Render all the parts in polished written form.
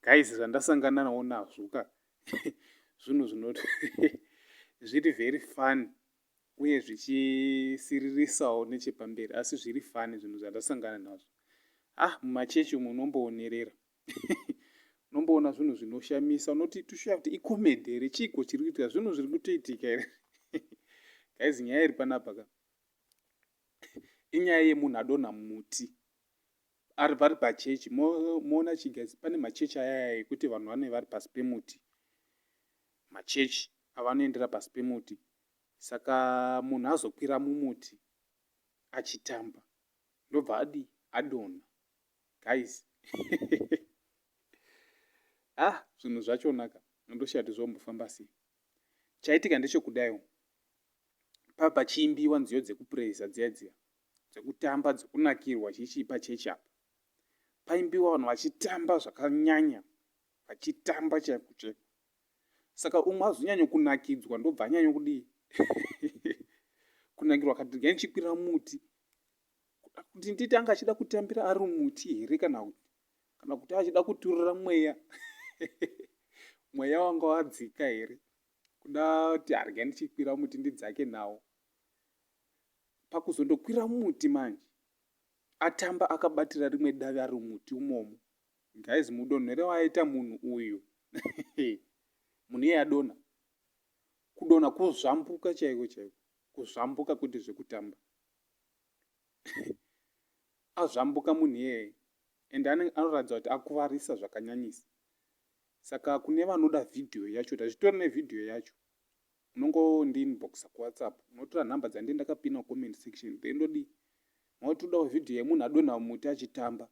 Guys, zvandasangana nawo nazvo ka, zvinhu zvinoti zviri very funny uye zvichisiririsawo nechepamberi, asi zviri funny zvinhu zvandasangana nazvo. Ah, mumachechi umu unomboonerera, unomboona zvinhu zvinoshamisa, unoti toshuya kuti icomedy here, chiiko chiri kuitika, zvinhu zviri kutoitika here? Guys, nyaya iri panapa ka inyaya yemunhu adonha mumuti ari vari pachechi. Moona chigazi, pane machechi ayaya ekuti vanhu vanenge vari pasi pemuti, machechi avanoendera pasi pemuti. Saka munhu azokwira mumuti achitamba, ndobva adi adonha. Guys, ah, zvinhu zvachonaka, ndoshaya kuti zvombofamba sei. Chaitika ndechekudaiwo, pachiimbiwa nziyo dzekupraisa dziya dziya, dzekutamba, dzekunakirwa chichii pachechi apa, paimbiwa vanhu vachitamba zvakanyanya, vachitamba chaiko chaiko. Saka umwe azonyanya kunakidzwa, ndobva anyanya kudii, kunakirwa, akati regai ndichikwira muti, kuti nditi anga achida kutambira ari muti here, kana kuti achida kuturira mweya, mweya wanga wadzika here, kuda kuti harya ndichikwira muti ndidzake nawo. Pakuzondokwira muti manje, atamba akabatira rimwe davi ari muti umomo. Guys, mudonhere waaita munhu uyu, munhu iye adonha, kudonha kuzvambuka chaiko chaiko, kuzvambuka kwete zvekutamba. Azvambuka munhu iyeye, and anoratidza kuti akuvarisa zvakanyanyisa. Saka kune vanoda vhidhiyo yacho, tazvitori nevhidhiyo yacho, unongondiinboxa kuWhatsApp, unotora nhamba dzandii ndakapina comment section, then ndodii, mauti udawo vhidhiyo yemunhu adonha mumuti achitamba.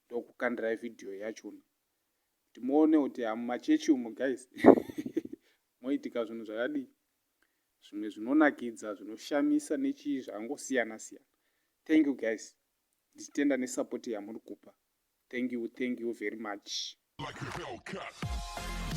Ndokukandirai vhidhiyo yachona kuti muone kuti hamumachechi umu, guys, moitika zvinhu zvakadii, zvimwe zvinonakidza, zvinoshamisa nechii, zvakangosiyana siyana. Thank you guys, ndichitenda nesupport yamuri kupa. Thank you, thank you very much. Like a Hellcat.